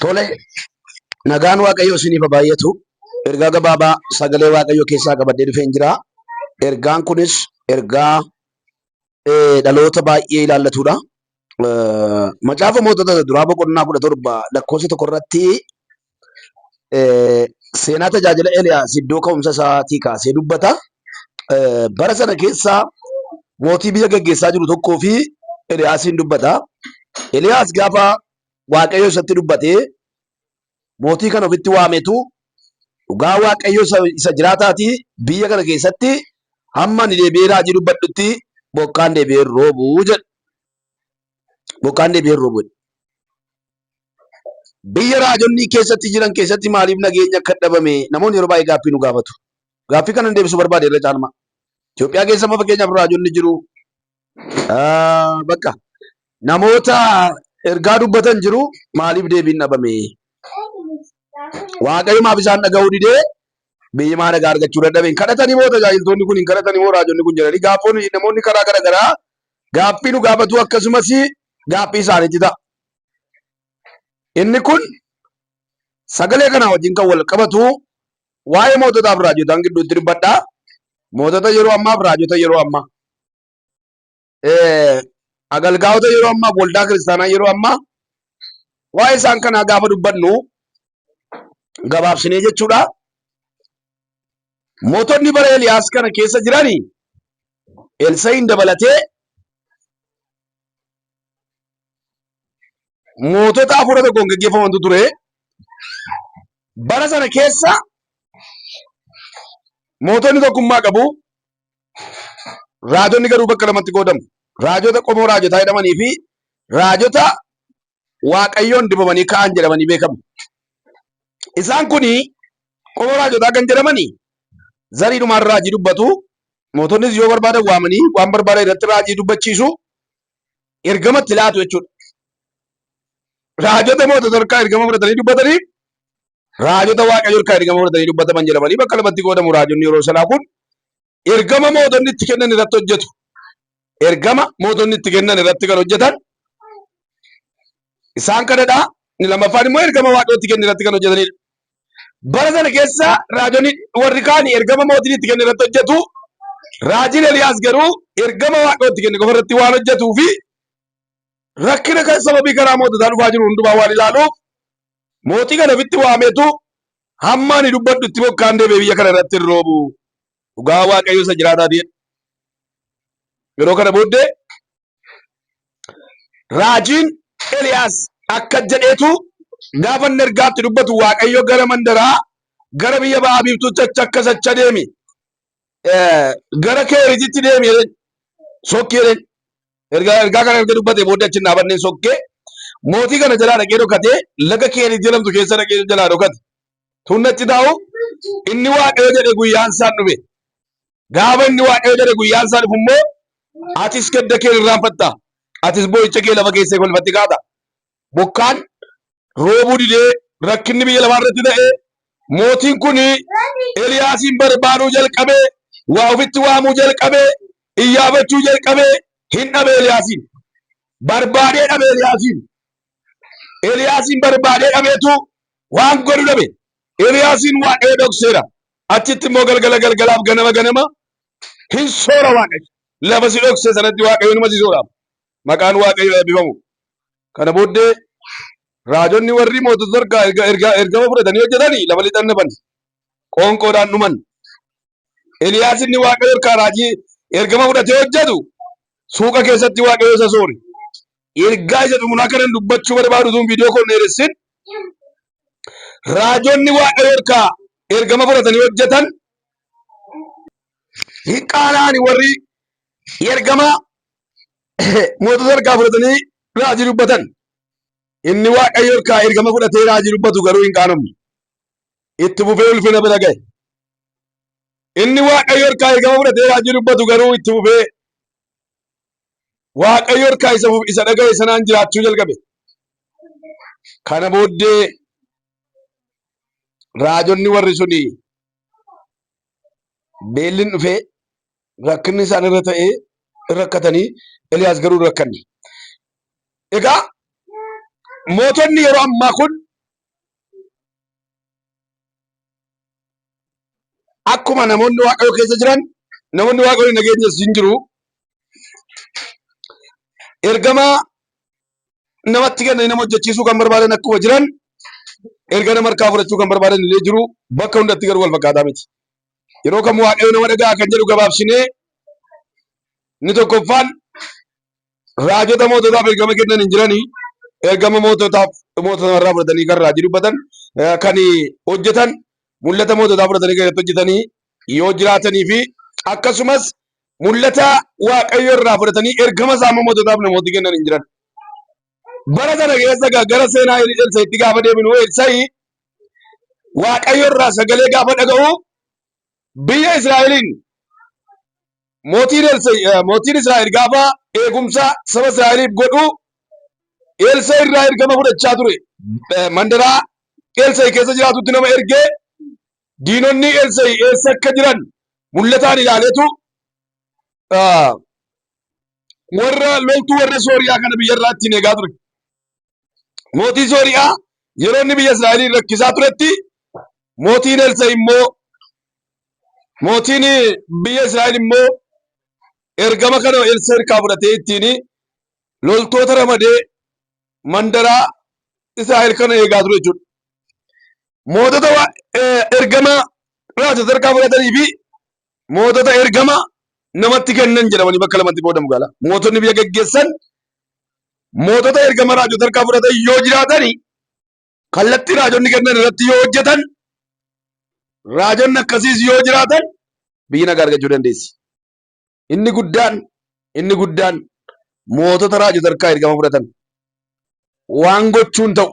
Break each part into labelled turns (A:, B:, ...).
A: Tole, nagaan Waaqayyoo isiniif haa baay'atu. Ergaa gabaabaa sagalee Waaqayyoo keessaa qabadhee dhufeen jira. Ergaan kunis ergaa dhaloota baay'ee ilaallatudha. Macaafa Mootota isa duraa boqonnaa 17 lakkoofsa 1 irratti seenaa tajaajila Eliyaas iddoo ka'umsa isaatii kaasee dubbata. Bara sana keessa mootii biyya geggeessaa jiru tokkoo fi Eliyaasiin dubbata. Eliyaas gaafa Waaqayyo isatti dubbatee mootii kana ofitti waametu dhugaa Waaqayyo isa jiraataati biyya kana keessatti hamma ani deebi'ee raajii dubbadhutti bokkaan deebi'ee hin roobu jedhe. Bokkaan deebi'ee hin roobu jedhe. Biyya raajonni keessatti jiran keessatti maaliif nageenya akka dhabame namoonni yeroo baay'ee gaaffii nu gaafatu. Gaaffii kana deebisuu barbaade irra caalmaa. Itoophiyaa keessa amma fakkeenyaaf raajonni jiru. Bakka namoota ergaa dubbatan jiru maaliif deebiin dhabame? Waaqayyo maaf isaan dhaga'uu didee biyyi maa nagaa argachuu dadhabe? Hin kadhatanii moo tajaajiltoonni kun hin kadhatanii moo raajonni kun jedhanii gaaffoon namoonni karaa gara garaa gaaffii nu gaafatu akkasumas gaaffii isaaniitti ta'a. Inni kun sagalee kana wajjin kan wal qabatu waa'ee moototaaf raajotaan gidduutti dubbadha. Mootota yeroo ammaaf raajota yeroo ammaa. Agalgaa'ota yeroo ammaaf waldaa kiristaanaa yeroo ammaa waa'ee isaan kanaa gaafa dubbannu gabaabsinee jechuudha. Mootonni bara Eliyaas kana keessa jirani Elsa'iin dabalatee mootota hafuura tokkoon geggeeffamantu ture. Bara sana keessa mootonni tokkummaa qabu. Raajonni garuu bakka lamatti qoodamu. Raajota qomoo raajotaa jedhamanii fi raajota Waaqayyoon dibamanii ka'an jedhamanii beekamu. Isaan kun qomoo raajotaa kan jedhamanii zariidhumaan raajii dubbatu. Mootonnis yoo barbaadan waamanii waan barbaadan irratti raajii dubbachiisu. Ergama itti laatu jechuudha. Raajota mootota harkaa ergama fudhatanii dubbatanii raajota Waaqayyo harkaa ergama fudhatanii dubbataman jedhamanii bakka lamatti qoodamu raajonni yeroo sanaa kun ergama mootonni itti kennan irratti hojjetu. Ergama mootonni itti kennan irratti kan hojjetan isaan kanadha. Inni lammaffaan immoo ergama Waaqayyo itti kenne irratti kan hojjetanidha. Bara sana keessa raajonni warri kaan ergama mootiin itti kenne irratti hojjetu. Raajiin Eliyaas garuu ergama Waaqayyo itti kenne qofa irratti waan hojjetuu fi rakkina kan sababii karaa moototaa dhufaa jiru hundumaa waan ilaaluuf mootii kana ofitti waameetu hamma ani dubbadhutti bokkaan deebi'ee biyya kana irratti hin roobu. Dhugaa Waaqayyo isa jiraataa ta'e. Yeroo kana booddee raajiin Eliyaas akka jedheetu gaafa inni ergaatti dubbatu Waaqayyo gara mandaraa gara biyya ba'a biiftuutti achi akkas acha deemi. Gara Keerititti deemi jedheen. Sokki jedheen. Ergaa kana erga dubbatee booddee achi hin dhaabanneen sokkee mootii kana jalaa dhaqee dhokatee laga Keerit jedhamtu keessa dhaqee jalaa dhokate. Tun achi taa'u inni Waaqayyo jedhe guyyaan isaan dhufe. Gaafa inni Waaqayyo jedhe guyyaan isaa dhufu immoo atis gadda kee irraanfatta. Atis boo'icha kee lafa keessee kolfatti kaata. Bokkaan roobuu didee rakkinni biyya lafaa irratti ta'e mootiin kun Eliyaasiin barbaaduu jalqabee waa ofitti waamuu jalqabee iyyaafachuu jalqabee hin dhabe Eliyaasiin. Barbaadee dhabe Eliyaasiin. Eliyaasiin barbaadee dhabeetu waan godhu dhabe. Eliyaasiin Waaqayyo dhokseera. Achitti immoo galgala galgalaaf ganama ganama hin soora Waaqayyo. Lafa si dhokse sanatti Waaqayyo numa si soora. Maqaan Waaqayyo eebbifamu. Kana booddee raajonni warri mootota harkaa ergama fudhatanii hojjetanii lafa lixan dhaban. Qoonqoodhaan dhuman. Eliyaas inni Waaqayyo harkaa raajii ergama fudhatee hojjetu suuqa keessatti Waaqayyo isa soore. Ergaa isa xumuraa kanan dubbachuu barbaadu tun viidiyoo koo hin dheeressin. Raajonni Waaqayyo harkaa ergama fudhatanii hojjetan hin qaana'ani warri ergama mootota harkaa fudhatanii raajii dubbatan. Inni Waaqayyo harkaa ergama fudhatee raajii dubbatu garuu hin qaanofne. Itti fufee ulfina bira ga'e. Inni Waaqayyo harkaa ergama fudhatee raajii dubbatu garuu itti fufee Waaqayyo harkaa isa dhaga'e sanaan jiraachuu jalqabe. Kana booddee raajonni warri suni beellin dhufee rakkinni isaan irra ta'ee rakkatanii Eliyaas garuu hin rakkanne. Egaa mootonni yeroo ammaa kun Akkuma namoonni Waaqayyo keessa jiran namoonni Waaqayyo hin dhageenyes hin jiru. Ergama namatti kennanii nama hojjechiisuu kan barbaadan akkuma jiran erga nama harkaa fudhachuu kan barbaadan illee jiru. Bakka hundatti garuu wal fakkaataa miti. Yeroo kam Waaqayyo nama dhaga'a kan jedhu gabaabsinee, inni tokkoffaan raajota moototaaf ergama kennan hin jiranii, ergama moototaaf mootota irraa fudhatanii kan raajii dubbatan, kan hojjetan, mul'ata moototaa fudhatanii kan irratti hojjetanii yoo jiraatanii fi akkasumas mul'ata Waaqayyo irraa fudhatanii ergama isaa immoo moototaaf namooti kennan hin jiran. Bara sana keessa gara seenaa Elsaa'itti gaafa deebinu, Elsaa'i Waaqayyo irraa sagalee gaafa dhaga'u biyya Israa'eliin mootiin Elsaa'i, mootiin Israa'el gaafa eegumsa saba Israa'eliif godhu Elsaa'i irraa ergama fudhachaa ture. Mandaraa Elsaa'i keessa jiraatutti nama ergee diinonni Elsaa'i eessa akka jiran mul'ataan ilaaleetu warra loltuu warra Sooriyaa kana biyya irraa ittiin eegaa ture. Mootii Sooriyaa yeroo inni biyya Israa'eliin rakkisaa turetti mootiin Elsaa'i immoo, mootiin biyya Israa'el immoo ergama kana Elsaa'i harkaa fudhatee ittiin loltoota ramadee mandaraa Israa'el kana eegaa ture jechuudha. Mootota ergama raajota harkaa fudhatanii fi mootota ergama namatti kennan jedhamanii bakka lamatti qoodamu gaala. Mootonni biyya geggeessan mootota ergama raajota harkaa fudhatan yoo jiraatani, kallattii raajonni kennan irratti yoo hojjetan, raajonni akkasiis yoo jiraatan biyyi nagaa argachuu dandeessi. Inni guddaan mootota raajota harkaa ergama fudhatan waan gochuun ta'u,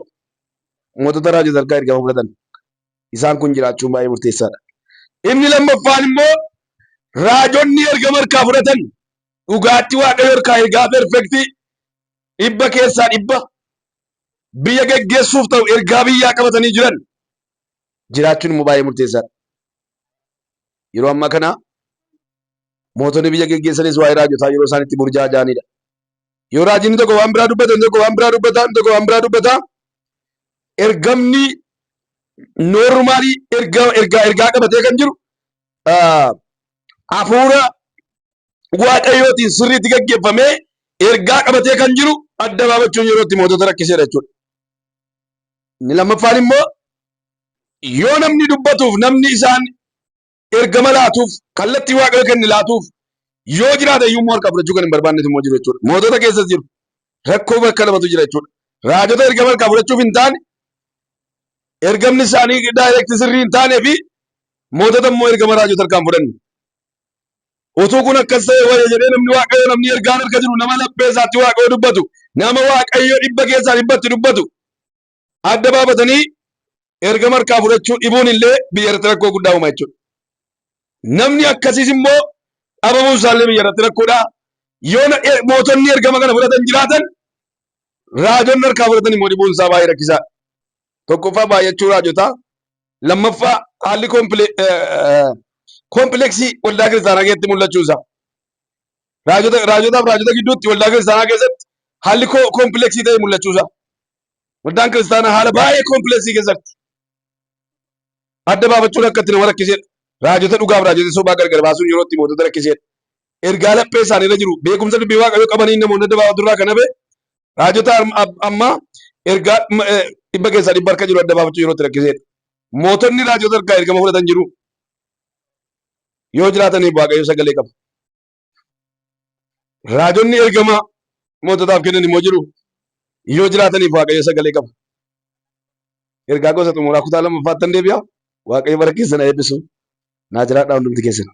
A: mootota raajota harkaa ergama fudhatan isaan kun jiraachuun baay'ee murteessaadha. Inni lammaffaan immoo raajonni ergama harkaa fudhatan dhugaatti Waaqayyo harkaa ergaa perfect, 100% biyya geggeessuuf ta'u ergaa biyyaa qabatanii jiran jiraachuun immoo baay'ee murteessaadha. Yeroo ammaa kana mootonni biyya geggeessanis waa'ee raajotaa yeroo isaan itti burjaaja'anidha. Yoo raajiin tokko waan biraa dubbata, inni tokko waan biraa dubbata, inni tokko waan biraa dubbata. Ergamni normal ergaa qabatee kan jiru, hafuura Waaqayyootiin sirriitti gaggeeffamee ergaa qabatee kan jiru adda baafachuun yeroo itti mootota rakkiseera jechuudha. Inni lammaffaan immoo yoo namni dubbatuuf, namni isaan ergama laatuuf, kallattii Waaqayyo kenne laatuuf yoo jiraate iyyuu immoo harkaa fudhachuu kan hin barbaannetu immoo jiru jechuudha. Mootota keessas jiru. Rakkoo bakka lamatu jira jechuudha. Raajota ergama harkaa fudhachuuf hin taane, ergamni isaanii direct sirrii hin taanee fi mootota immoo ergama raajota harkaa hin fudhanne. Utuu kun akkas ta'e wayya jedhee namni Waaqayyo, namni ergaan harka jiru, nama laphee isaatti Waaqayyo dubbatu, nama Waaqayyo 100% dubbatu adda baafatanii ergama harkaa fudhachuu dhibuun illee biyya irratti rakkoo guddaa uuma jechuudha. Namni akkasiis immoo dhabamuun isaallee biyya irratti rakkoodha. Yoo mootonni ergama kana fudhatan jiraatan, raajonni harkaa fudhatan immoo dhibuun isaa baay'ee rakkisaadha. Tokkoffaa baay'achuu raajotaa, lammaffaa haalli complex waldaa kiristaanaa keessatti mul'achuu isaa. Raajota, raajotaaf raajota gidduutti waldaa kiristaanaa keessatti haalli complex ta'e mul'achuu isaa. Waldaan kiristaanaa haala baay'ee complex keessatti adda baafachuun akka itti nama rakkisedha. Raajota dhugaaf raajota sobaa gargar baasuun yeroo itti mootota rakkisedha. Ergaa laphee isaanii irra jiru beekumsa dubbii Waaqayyoo qabaniin namoonni adda baafatu irraa kan hafe raajota ammaa ergaa 100% harka jiru adda baafachuu yeroo itti rakkisedha. Mootonni raajota harkaa ergama fudhatan jiru. Yoo jiraataniif Waaqayyo sagalee qaba. Raajonni ergama moototaaf kennan immoo jiru. Yoo jiraataniif Waaqayyo sagalee qaba. Ergaa gosa xumuraa kutaa lammaffaattan deebi'a. Waaqayyo bara keessan haa eebbisu. Naa jiraadhaa hundumti keessan.